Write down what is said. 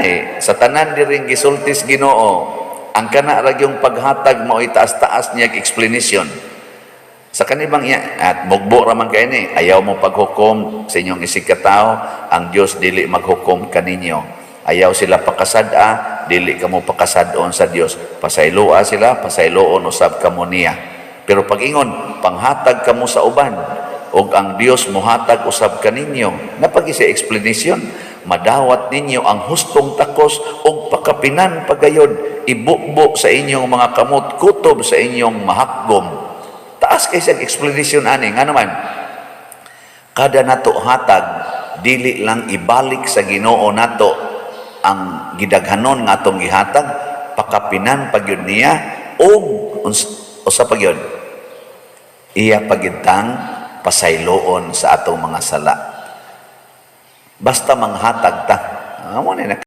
Lahi sa tanan diring gisultis Ginoo, ang kana ra gyung paghatag mao'y taas-taas niya explanation. Sa kanibang iya, at mugbo ra man kay ni, ayaw mo paghukom sa inyong isig katao, ang Dios dili maghukom kaninyo. Ayaw sila pakasad-a, dili kamo pakasad-on sa Dios. Pasayloa sila, pasayloon usab kamo niya. Pero pag-ingon, panghatag kamo sa uban, ug ang Dios mohatag usab kaninyo. Napagi sa explanation, madawat ninyo ang hustong takos ug pakapinan pagayod, ibubo sa inyong mga kamot, kutob sa inyong mahakgom. Taas kay siyang explanation ani, nga naman, kada nato hatag, dili lang ibalik sa Ginoo nato ang gidaghanon nga atong gihatag, pakapinan pagyud niya ug usa pa gyud, iya pagyud tang pasayloon sa atong mga sala. Basta manghatag ta. Amo ni.